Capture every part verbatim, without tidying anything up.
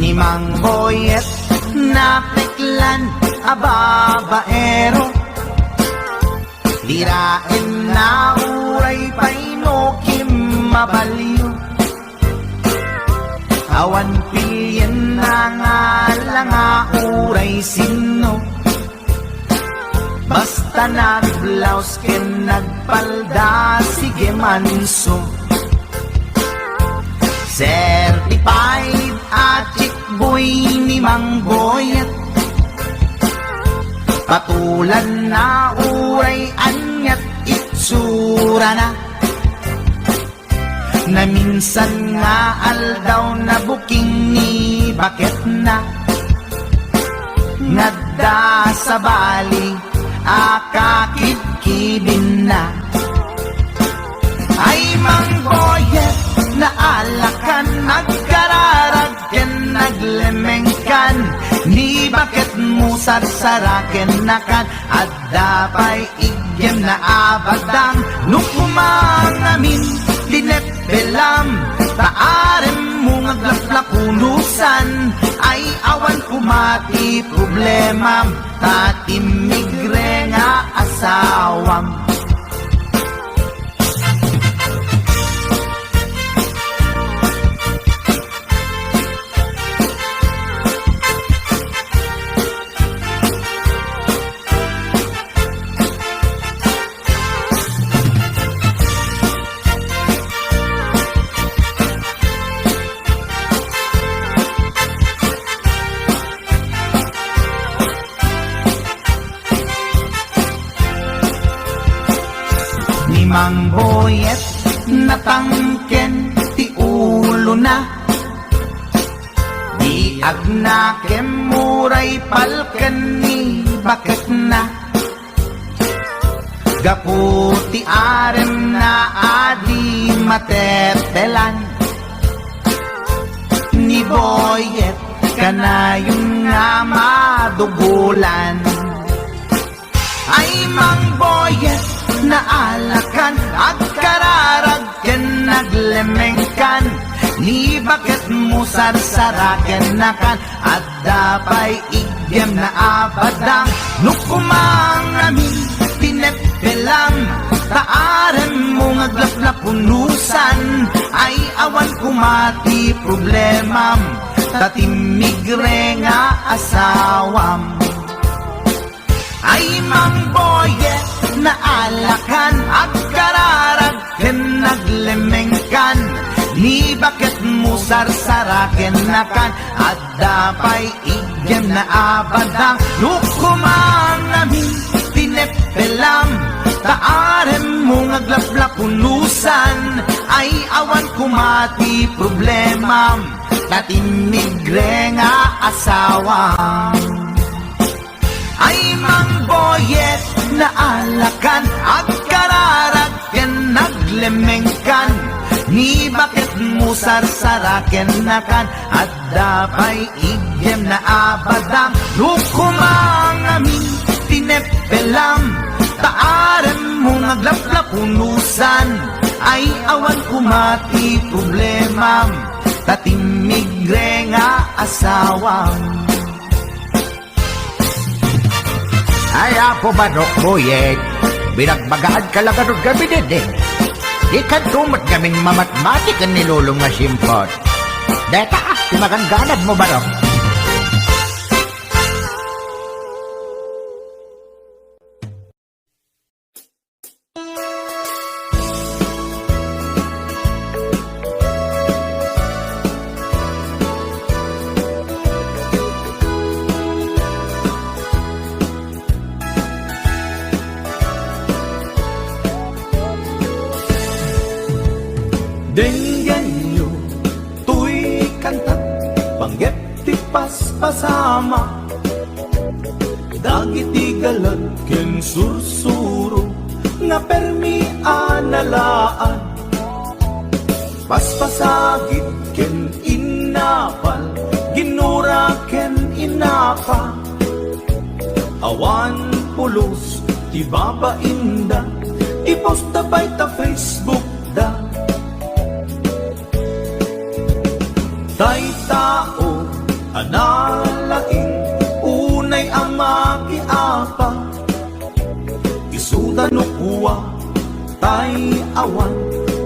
Ni Mang Boyet, napeklan a babaero. Diraenna uray pay no kimmabalio. Awan pilienna nga langa uray sinno. Basta nagblaus ken nagpalda, sige manso. Certified a chick boy ni Mang Boyet. Patulanna uray aniat itsurana. Naminsan nga aldaw, nabuking ni baketna. Ngadda sabali a kakibkibinna. Ay, Mang Boyet, naalakan, agkararag ken naglemengkan. Ni baketmo sarsaraken nakan, adda pay iggemna a badang. No koma ngamin ti nepelam, ta aremmo nga aglaplak unusan, ay awan koma ti problemam, ta timmigre nga asawam. Ni Mang Boyet, natangken ti ulona. Di agnakem uray palken ni baketna. Gapu ti aremna a di matetelan, ni Boyet kanayon nga madugolan. Ay, Mang Boyet, naalakan, agkararag ken naglemengkan. Ni baketmo sarsaraken nakan, adda pay iggemna a badang. No koma ngamin ti nepelam, ta aremmo nga aglaplak unusan, ay awan koma ti problemam, ta timmigre nga asawam. Ay, Mang Boyet, naalakan, agkararag ken naglemengkan. Ni baketmo sarsaraken nakan, adda pay iggemna a badang. No koma ngamin ti nepelam, ta aremmo nga aglaplak unusan, ay awan koma ti problemam, ta timmigre nga asawam. Ay, Mang Boyet, naalakan, agkararag ken naglemengkan. Ni baketmo sarsaraken nakan, adda pay iggemna a badang. No koma ngamin ti nepelam, ta aremmo nga aglaplak unusan, ay awan koma ti problemam, ta timmigre nga asawam. Ay, Apo Barok, Boyet, binagbagaanka la ngarud ngamin, eh. Dikanto met ngamin mamatmati ken ni Lolom nga simpot. Deta, ti magangganadmo, Barok. Denggenyo toy kanta, panggep ti paspasama. Dagiti galad ken sursuro nga permi a nalaan. Paspasagid ken innapal, ginura ken innapa. Awan pulos ti babainda, i-post da pay ta Facebook da. Tay tao, Nalaing unay a makiapa, isuda no kua tay awan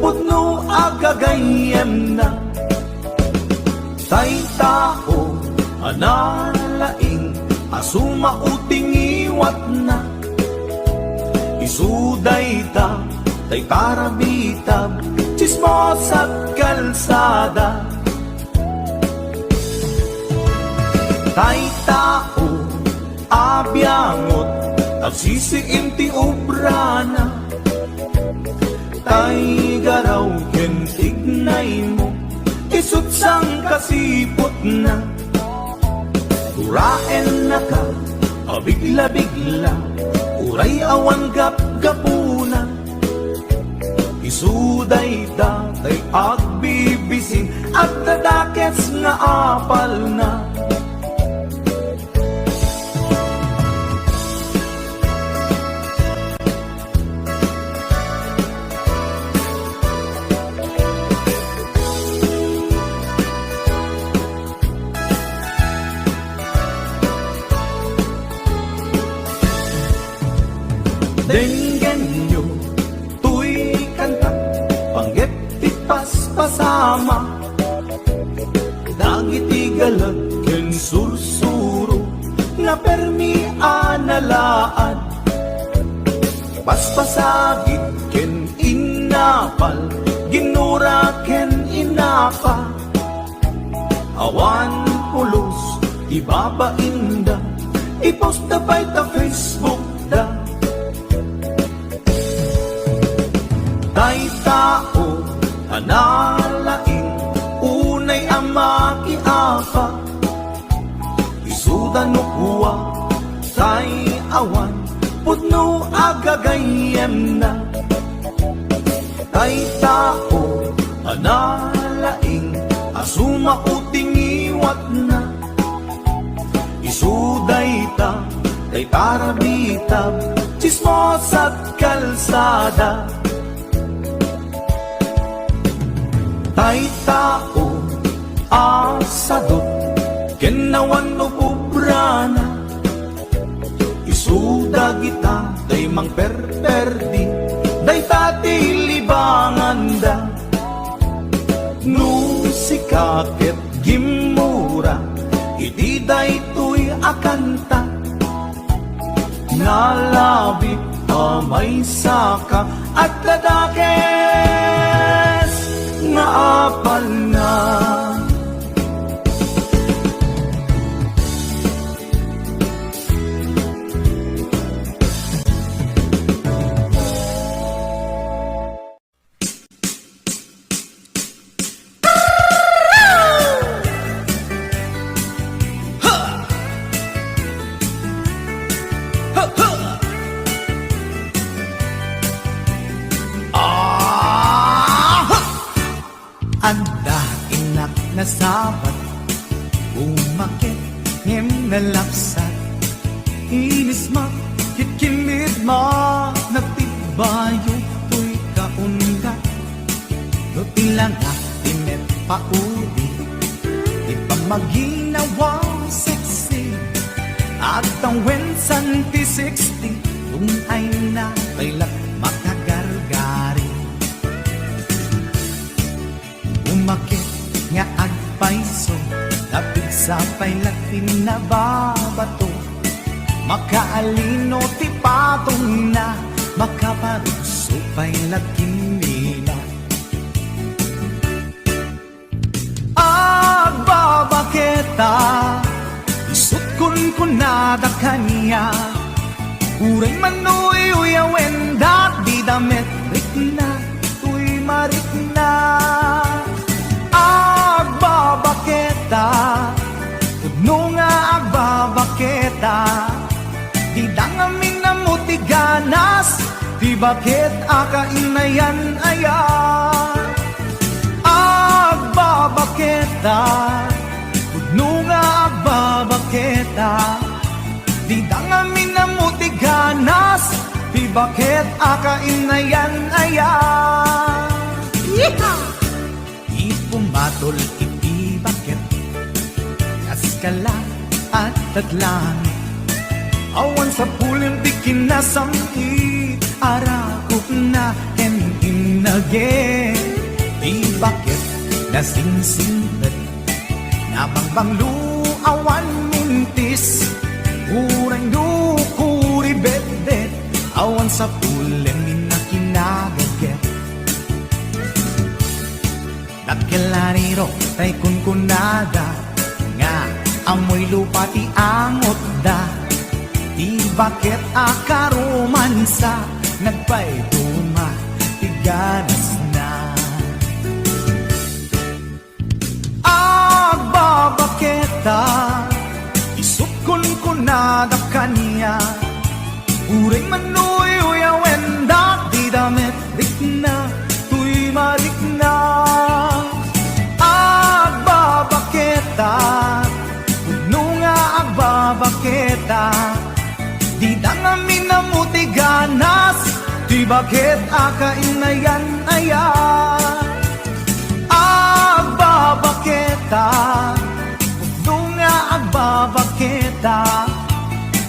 pudno a gagayyemna. Tay tao a nalaing a sumao ti ngiwatna, isu dayta tay tarabitab, tsismosa, kalsada. Tay tao a biangot, agsisiim ti obrana. Tay garaw ken tignaymo, isut' sangkasiputna. Turaennaka a bigla-bigla, uray awan gapgapuna. Isu dayta tay agbibisin, agdadakes nga apalna. Denggenyo toy kanta, panggep ti paspasama. Dagiti galag ken sursuro nga permi a nalaad, paspasagid ken innapal, ginura ken inapa. Awan pulos ti babainda, i-post da pay ta Facebook da. Tay tao a nalaing unay a makiapa, isuda no kua tay awan pudno a gagayyemna. Tay tao a nalaing a sumao ti ngiwatna, isu dayta tay tarabitab, tsismosa, kalsada. Tay tao a sadut ken awan no pobrana, isu dagita tay mangperperdi, dayta ti libanganda. No sika ket gimmura iti daytoy a kanta, nalabit a maysaka, agdadakes nga apalna. Adda innak nasabat, umaket ngem nalapsat. Inismak ket kinmitma, nagtibbayo toy kaunda. No ti langak ti met pauli, ti pammaginawa sexy, agtawen santi sixty, tungayna pay la makagargari. Umaket nga agpayso, napigsa pay la ti nababato. Makaalino ti patongna, makaparugso pay la ti mila. Agbabaketa, isut' kunkunada kaniak. Uray manuyuyawendak, dida met rikna toy marikna. Agbabaketa, pudno nga agbabaketa, dida ngamin ammo ti ganas ti baket a kainayan aya. Agbabaketa, pudno nga agbabaketa, dida ngamin ammo ti ganas ti baket a kainayan aya. Yeehaw! Ipumatol iti baket, kas Kala, adda't langit, awan sapulem ti kinasam-it, arakupna ken innagek. Ti baket nasingsingpet, nabangbanglo, awan mintis, uray no kuribetbet, awan sapulem inna kinagagek. Dakkel a riro tay kunkunada nga ammoy lupa ti angotda. Ti baket a karomansa, nagpayduma ti ganasna. Agbabaketa, isut' kunkunada kaniak. Uray man no uyawendak, dida met rikna toy marikna. Agbabaketa, pudno nga agbabaketa, dida ngamin ammo ti ganas, ti baket a kainayan-ayan. Agbabaketa, pudno nga agbabaketa,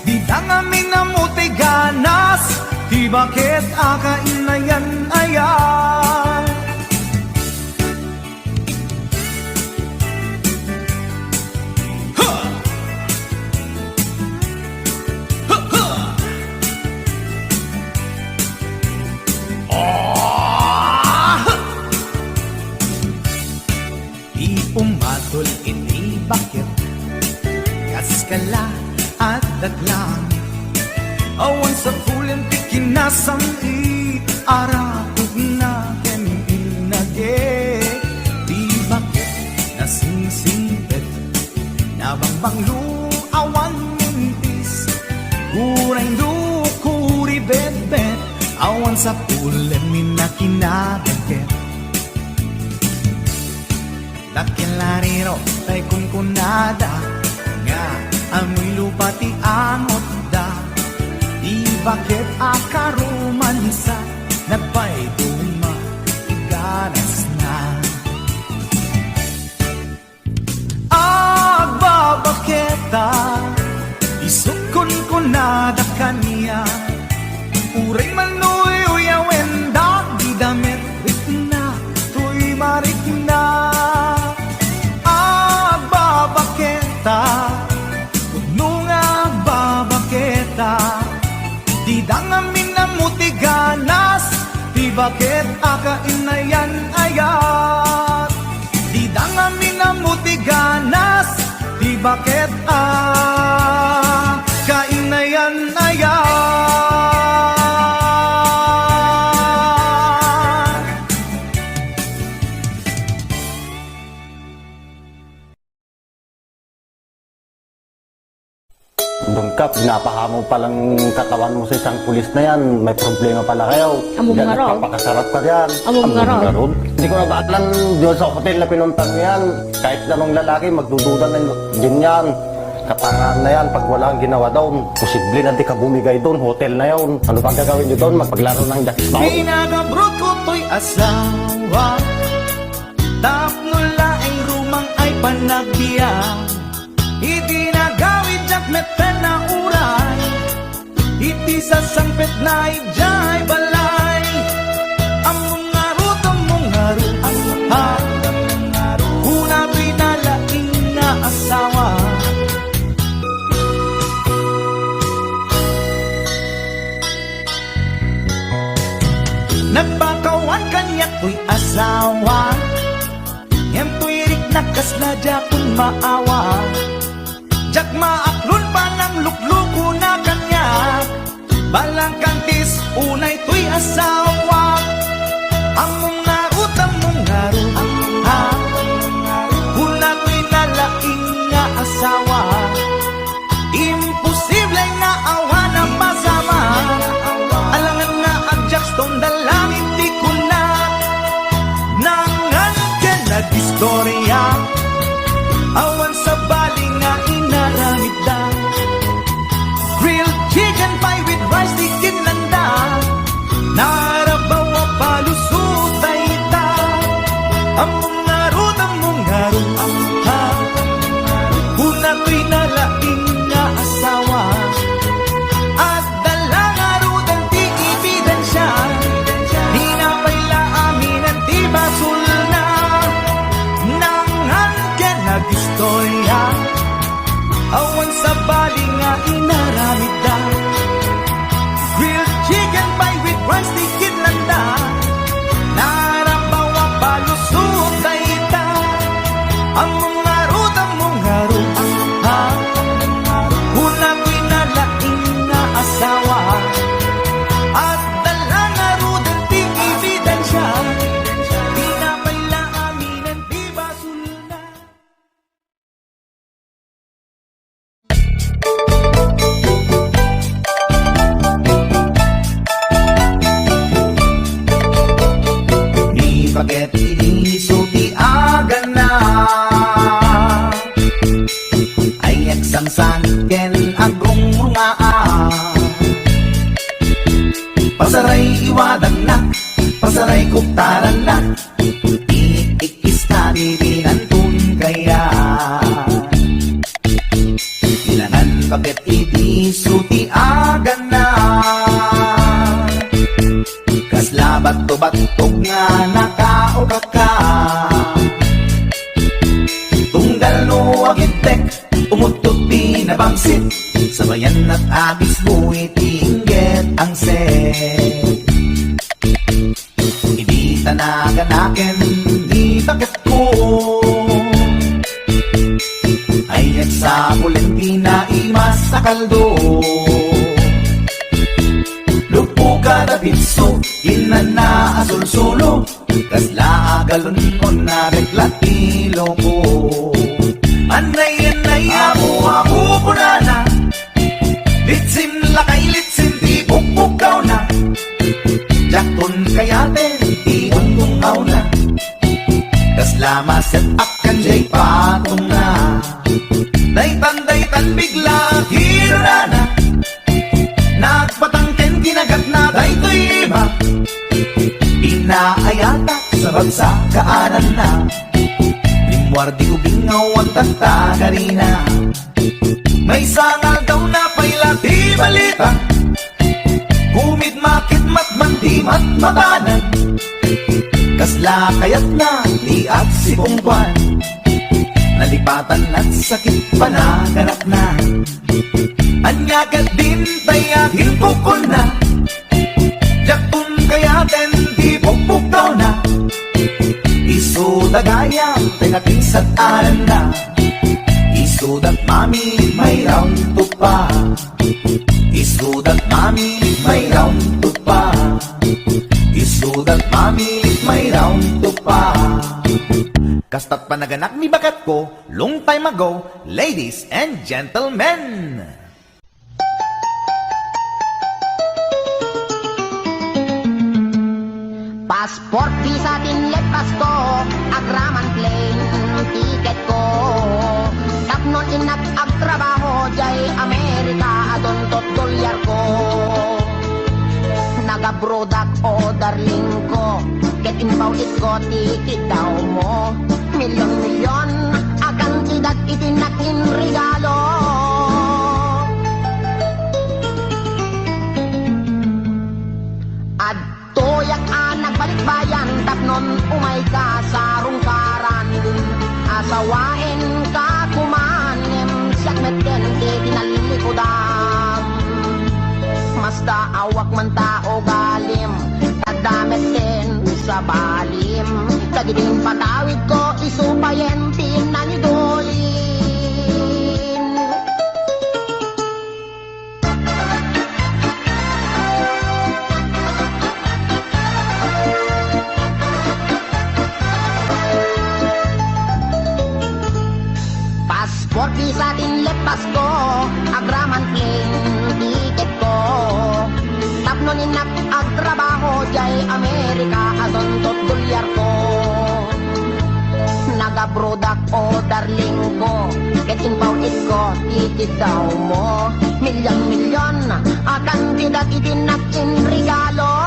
dida ngamin ammo ti ganas, ti baket a kainayan-ayan. Ha! Ha, ha! Ah! Ti umatol iti baket, kas kala, adda't langit, awan sapulem ti kinasam-it, arakupna ken innagek. Ti baket nasingsingpet, nabangbanglo, awan mintis, uray no kuribetbet, awan sapulem inna kinagagek. Dakkel a riro tay kunkunada nga ammoy lupa ti angotda. Ti baket a karomansa, nagpayduma ti ganasna. Agbabaketa, isut' kunkunada kaniak. Uray man no uyawendak, dida met rikna toy marikna. Agbabaketa, pudno nga agbabaketa, dida ngamin ammo ti ganas, ti baket a kainayan-ayan. Dida ngamin ammo ti ganas, ti baket a kainayan-ayan. Don Kap, napahamo pa lang katawan mo sa isang pulis na yan. May problema pala kayo. Among Diyan ngarod. Nagpapakasarap ka diyan. Among Among ngarod. ngarod. Hindi ko na baalan doon sa hotel na pinunta mo yan. Kahit anong lalaki, magdududa na din yan. Katangahan na yan pag wala kang ginawa doon. Posible na di ka bumigay doon. Hotel na yun. Ano pang gagawin nyo doon? Magpaglaro ng jackpot? Pinagabrot ko to'y asawa. Tapno laeng rumang ay panagbiag. Iti nagawid diak met ken nauray. Iti sasangpet na idiay balay. Ammom ngarud, ammom ngarud, ha? Kuna toy nalaing nga asawa. Nagpakawan kaniak toy asawa. Ngem toy riknak kasla diakon maawa. Diak maaklon panangluklukona kaniak. Balangkangtis unay toy asawa. Ammom ngarud, ammom ngarud, ha? Kuna toy nalaing nga asawa. Imposible nga awan a pasamak. Alangan nga agjackstone da langit ti kunak. Nangan ken nagistoriak. Awan sabali nga inaramidda. Grilled chicken pie with rice ti kinlanda. Narabaw Istorya, awan sabali nga inaramidda. Grilled chicken pie with rice ti kidlanda. Narabaw a palusot dayta. Ammom ngarud, ammom ngarud, ha? Kuna ti nalaing nga asawa. Adda la ngaruden ti ebidensia. Tinapay la aminen ti basolna. Ni paket idi isu ti agana. Ay agsangsangen agrungrungaa. Pasaray iwadagna, pasaray kuptaranna. Inikkiskis na ti binanton kaya. Ilangan paket idi isu ti agana. Kasla batto-battog nga nakaukaka. Tunggal no agibtek, umuttot ti nabangsit. Sabayan at agis mo iti inggit ang set. Idi ta naganaken ni baketko, ay agsapulen ti naimas a kaldo. Luppo kada pitso, innanna a sulsulo, kasla a galon-on na bekla ti loko. Anay, anay, amo, amo, kunana, litsin lakay, litsin ti pukpukawna. Diakon kayaten ti ungungawna. Kasla maset-ak kan jay patongna. Daytan, daytan bigla ti runana. Nagpatangken kinagatna daytoy iba. Pinaayata sa bagsa kaananna. Rimmuar di ubing nga awan tagtagarina. Maysa nga aldaw napay la ti balita. Kumidmakidmat man ti matmatanan. Kasla kayatna ti agsipungkuan. Nalipatan at sakit panaganakna. Ania ket dintay a kinkukunna. Diakon kayaten ti pukpukawna. Isuda gayam ti nakingsat-aranna. Isuda mami may round to pa. Isuda mami may round to pa. Isuda mami may round to pa. Kastat panaganak ni baketko, long time ago, ladies and gentlemen. Passport visa tinleppasko, agraman plane ticketko. Tapno innak agtrabaho jay Amerika, adun tot dolyarko. Nagabrodak, o darlingko, ket impaw-itko ti kiddawmo. Milyon-milyon a kantidat iti innak inregalo. Adtoyak a nagbalikbayan tapnon umayka sa rungkaran. Asawaenka koma ngem siak metten ti tinallikudam. Masdaawak man ta ugalim, adda metten sabalim. Dagiti impatawidko isu payen ti nangidulin. Passport visa tinleppasko, agraman plane ticketko. Tapno innak agtrabaho jay Amerika, adun tot dolyarko. Nagabrodak, o darlingko, ket impaw-itko ti kiddawmo. Milyon-milyon a kantidat iti innak inregalo.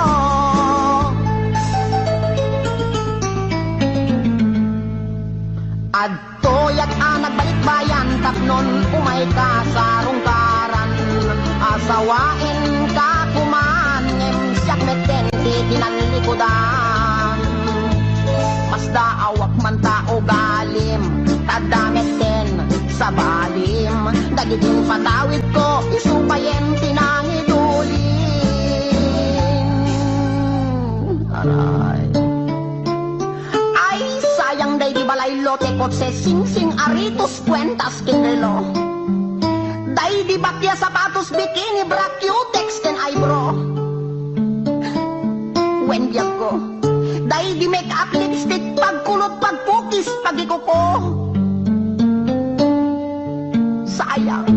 Adtoyak a nagbalikbayan tapnon umayka sa rungkaran. Asawaenka koma ngem siak metten ti tinallikudam. Masdaawak man ta ugalim, ta Dametten, sabalim, dagiti patawidko, isu payen ti nangidulim. Aray. Ay, sayang daydi balay lote, kotse, singsing, aritos, kuentas, ken relo. Daydi batia, sapatos, bikini, bra, cutex, ken eyebrow. Wen biagko. Daydi make-up, lipstick, pagkulot, pagpukis, pagikuko. Sayang.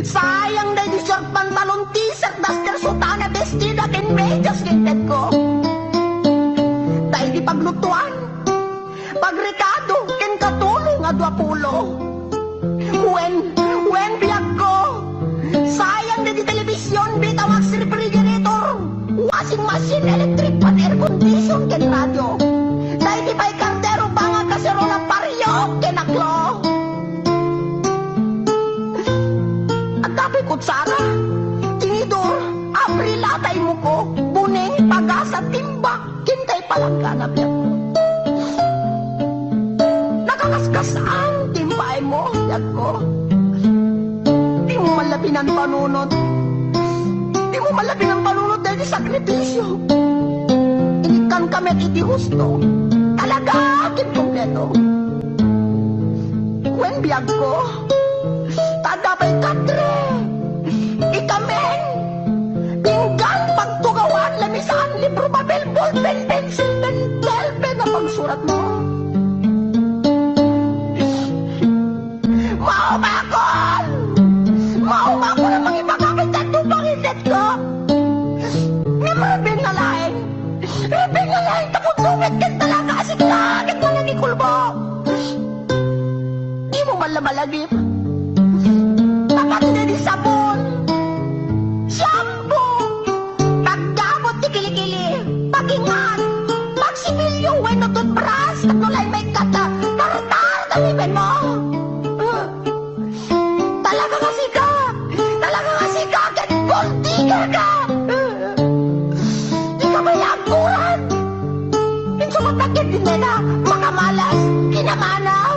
Sayang daydi short pantalon, t-shirt, duster, sutana, bestida, ken medyas, ken petko. Daydi paglutuan, pagrekado, ken katulong a dua pulo. Wen, wen, biagko. Sayang daydi television, Betamax, refrigerator, washing machine, electric fan, air condition, ken radio. Daydi pay kardero, banga, kaserola, pariyok, ken aklo. Adda pay kutsara, tinidor, abril, atay, muko, buneng, pagasa, timba, ken tay palanggana, biagko. Nakakaskas-an ti impaaymo, biagko. Dimo man la pinampanunot. Dimo man la pinampanunot daydi sakripisio. Inikkanka met iti husto. Talaga ket kompleto. Wen, biagko. Ta adda pay katre, ikamen, pinggan, pagtugawan, lamisaan, libro, papel, ballpen, pensil, pen, ballpen a pagsuratmo. Maumakon! Maumakon a mangibaga iti adu pangindetko. Ngem rubing nga laeng, rubing nga laeng, ta kundunget ken talaga a sika ket manangikulbo. Dimo man la malagip. Napatay na di sabon, shampoo, pagdamot ti kilikili, pagingan, pagsipilyo wenno toothbrush, tapno laeng maikkat, tartar ta limenmo. Talaga nga sika! Talaga nga sika ket gold digger ka! Dika pay agkuran! Insumat na ket dinna makamalas, kinamanaw!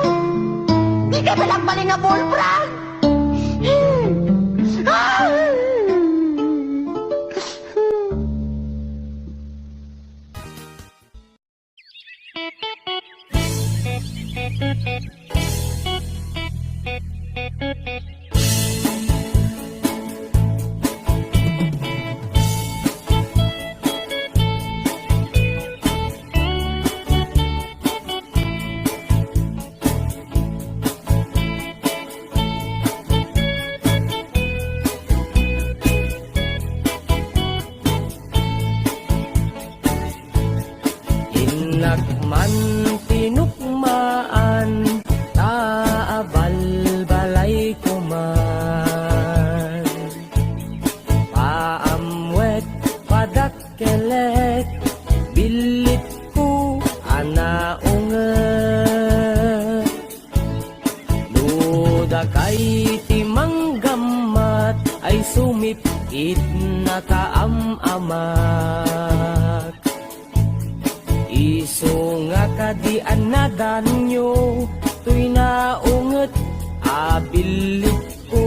Dika pay agbalin nga bullfrog! Innak man tinukmaan, ta abalbalayko man. Paamwek, padakkelek, billitko a naunget. No dakay ti manggammat ay sumipit nakaam-amak. Isu nga kadi a nadanyo toy naunget a billitko.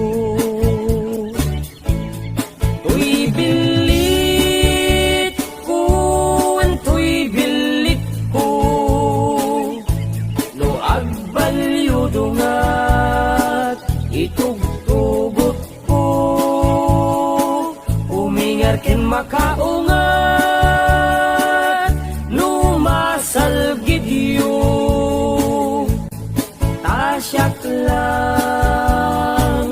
Toy billitko, wen toy billitko, no agbalyudongat, itugtugotko, umingar ken makaungat, no masalgidyo. Ta siak lang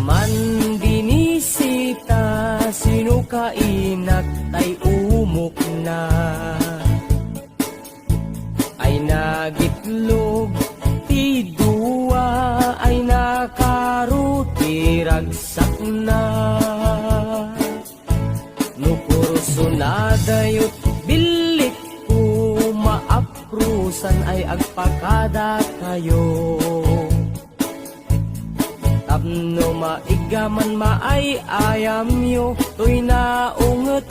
Mandinisita, sino kainak tay umukna? Ay nagitlog ti dua, ay nakaro ti ragsakna. No kurso na dayot billit ko, maaprusan ay agpakadakayo. Tapno maiggaman maay-ayamyo, toy naunget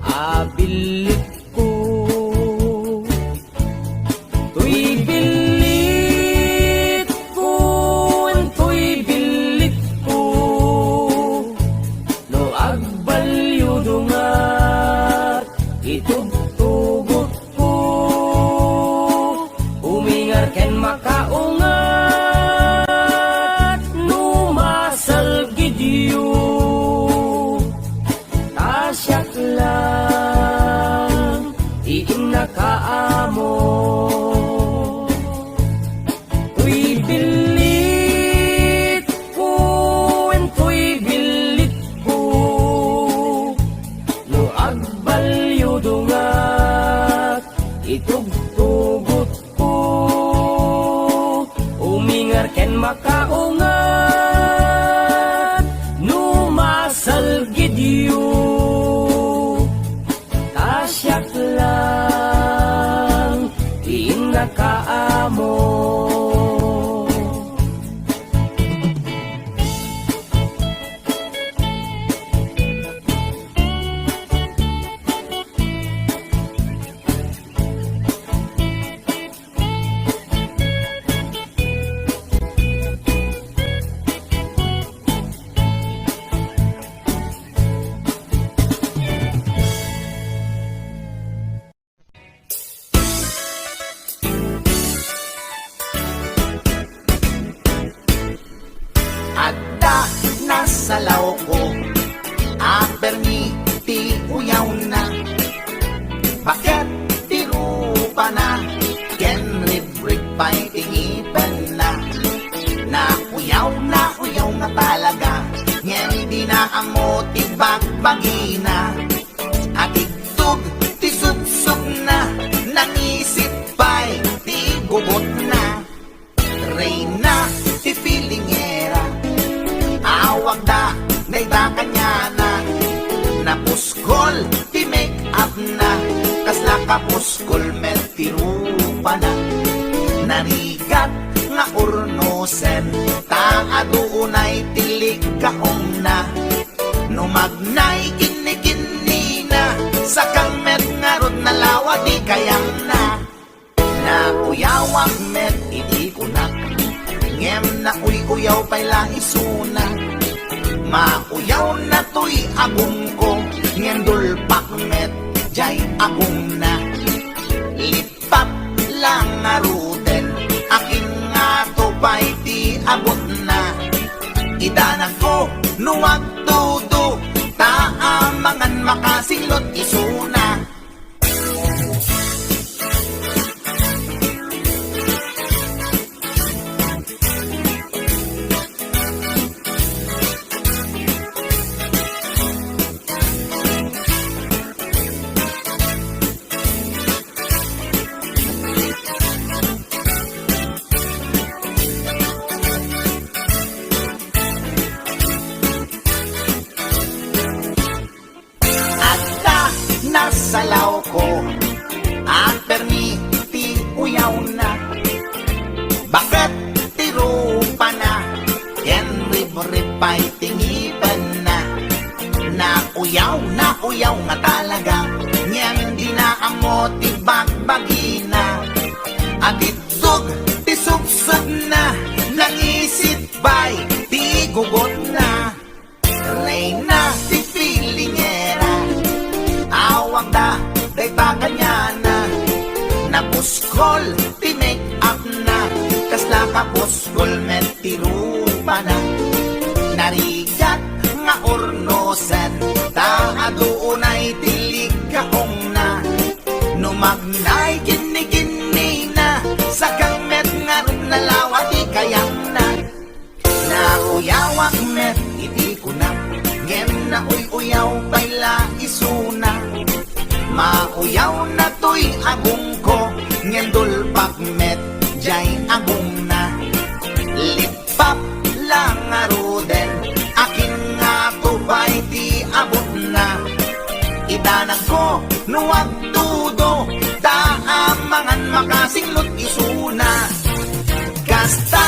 a billit ko. Toy billit ko, toy billit ko. No agbalyo dungat, itugtugot ko. Umingar ken makaungat, no masalgidyo. Ta siak lang ti innaka a amo. Toy billit ko, wen toy billit ko. No agbalyo dungat, itugtugot ko. Umingar ken makaungat, no masalgidyo. Ta siak lang ti innaka a amo. Adda nasalawko a permi ti uyawna. Baket ti rupana ken ribrib pay ti ngipenna. Nauyaw, nauyaw nga talaga, ngem dina ammo ti bagbagina. Atidtog ti suksukna, nangisit pay ti gugotna. Reyna ti pilingera, awagda dayta kaniana. Napuskol ti make-upna, kasla kapuskol met ti rupana. Narigat nga urnosen, ta adu unay ti likkaongna. No magnay kinnikinnina, sakang met ngarud nalawa ti kayangna. Nauyawak met idi kunak, ngem nauy-uyaw pay la isuna. Mauyawna toy agumko, ngem dulpak met diay agumna. Lippap la ngaruden, akin ngato pay ti abutna. Idanagko no agtudo, ta amangan makasinglot isuna. Adda nasalawko a permi ti uyawna. Baket ti rupana ken ribrib pay ti ngipenna. Nauyaw, nauyaw nga talaga, ngem dina ammo ti bagbagina. Atidtog ti suksukna, nangisit pay ti gugotna. Reyna ti pilingera, awagda dayta kaniana. Napuskol ti make-upna, kasla kapuskol met ti rupana. Narigat nga urnosen, ta adu unay ti likkaongna. No magnay kinnikinnina, sakang met ngarud nalawa ti kayangna. Uyawak met iti kuna, ngem nauy-uyaw pay la isuna. Mauyawna toy agongko, ngem dulpak met jay agongna. Lippap la ngaruden, akin ngato pay ti abutna. Idanagko no agtudo, ta amangan makasinglot isuna. Kasta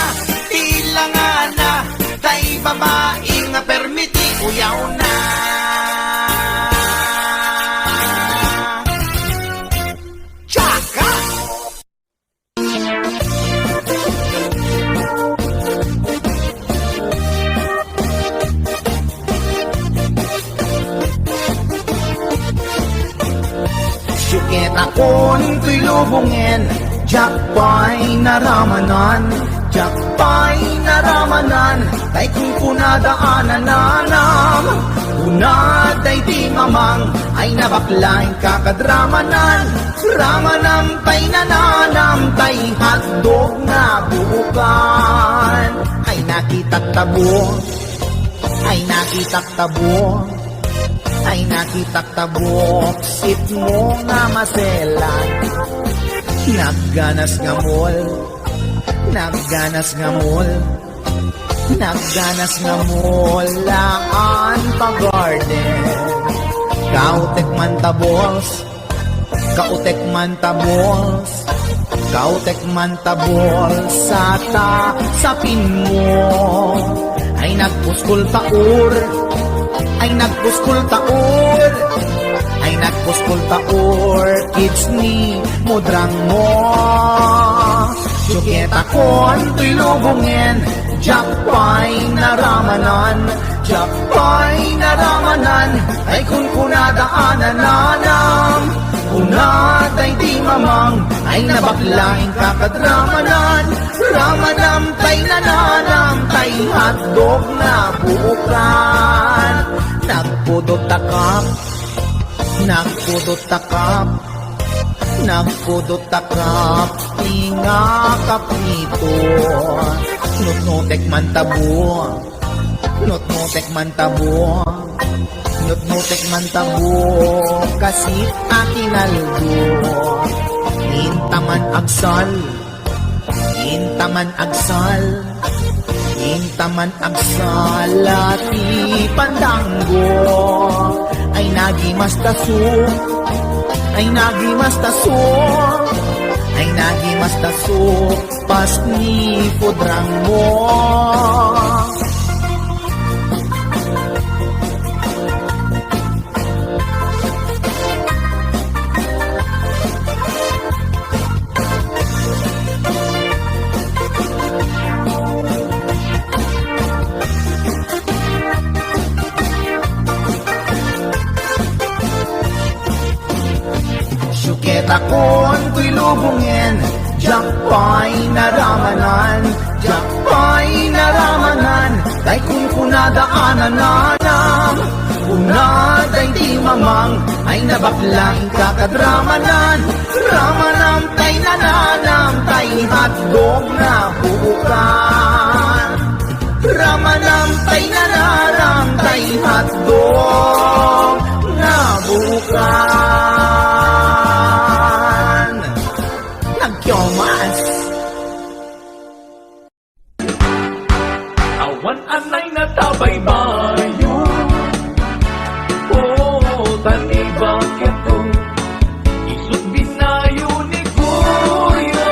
ti langana, tay babai nga permi ti uyawna. Tsaka! Siuketakon toy lubongen, diak pay naramanan, diak pay naramanan, tay kunkunada a nananam. Kuna daydi mamang, ay nabakla inka kad ramanan, ramanam tay nananam, tay hotdog nga buokan. Ay nakitak tabo, ay nakitak tabo, ay nakitak tabok, sitmo nga maselan. Nagganas nga mall, nagganas nga mall, nagganas nga mall, laan pa garden. Kautek man ta, boss, kautek man ta, boss, kautek man ta, boss, sa ta sapin mo. Ay nagpuskol taur, ay nagpuskol taur, ay nagpuskol taur, kids ni mudrang mo. Siuketakon toy lubongen, diak pay naramanan, diak pay naramanan, ay kunkunada a nananam. Kuna daydi mamang, ay nabakla inka kad ramanan, ramanam tay nananam, tay hotdog nga buokan. Nagpudot takap, nagpudot takap, nagpudot takap, ti nga kaprito. Nutnutek man tabo, nutnutek man tabo, nutnutek man tabo, kasit a kinaldo. Inta man agsal, inta man agsal, inta man agsal ti pandanggo. Ay nagimas taso, ay nagimas taso, ay nagimas taso, pas ni pudrang mo. Siuketakon toy lubongen, diak pay naramanan, diak pay naramanan, tay kunkunada a nananam. Kuna daydi mamang, ay nabakla inka kad ramanan, ramanam tay nananam, tay hotdog nga buokan. Ramanam tay nananam, tay hotdog nga buokan. Nagkiomas. Awan anay natabaybayo. Oo, tan ibagyo. Isut binayo ni Kuya.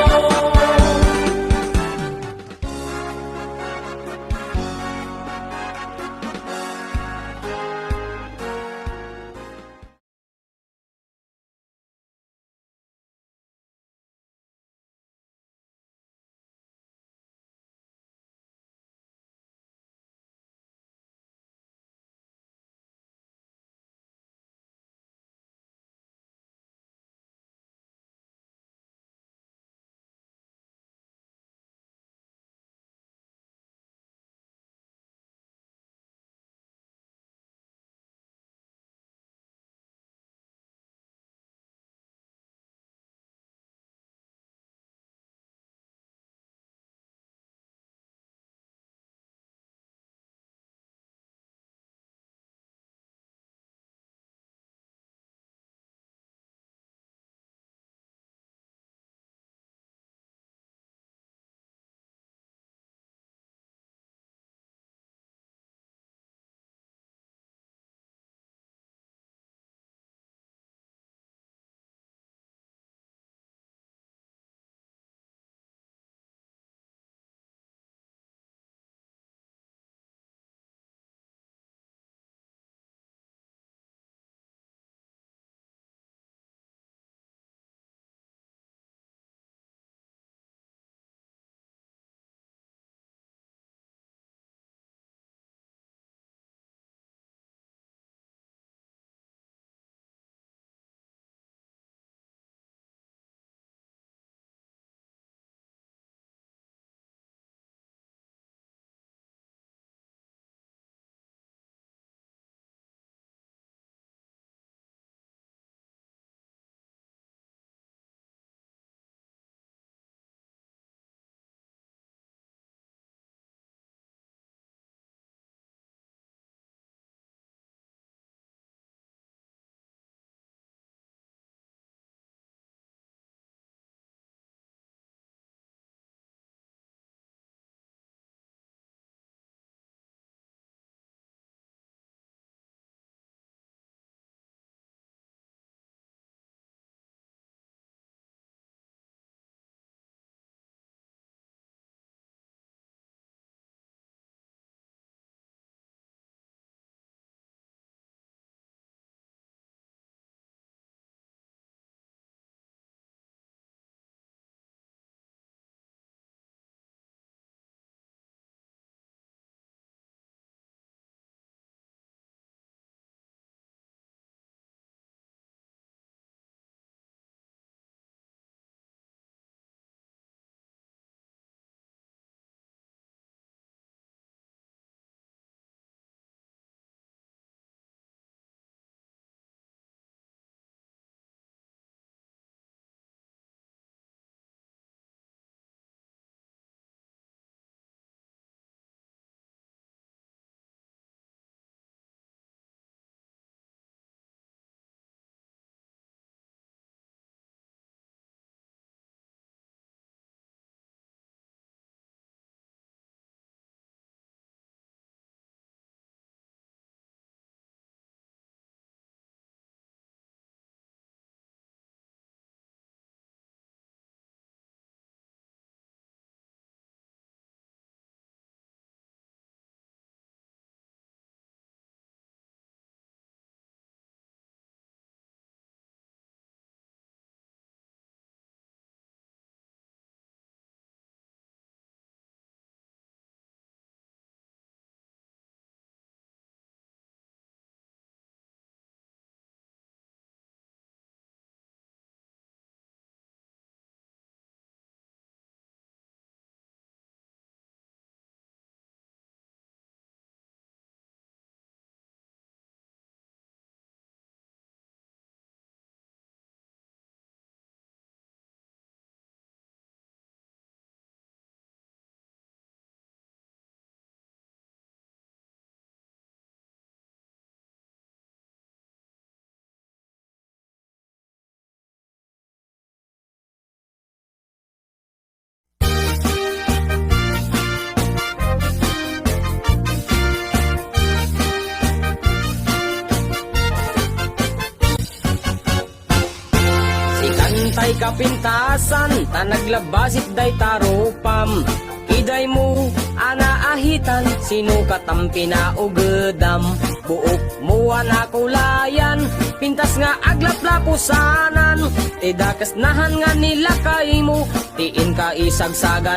Kapintasan ta naglabasit dayta rupam. Idaymo a naahitan, sino katan pinaugedam? Buokmo a nakulayan, pintas nga aglaplapusanan. Ti dakes nahan nga nilakaymo, ti inka isagsagan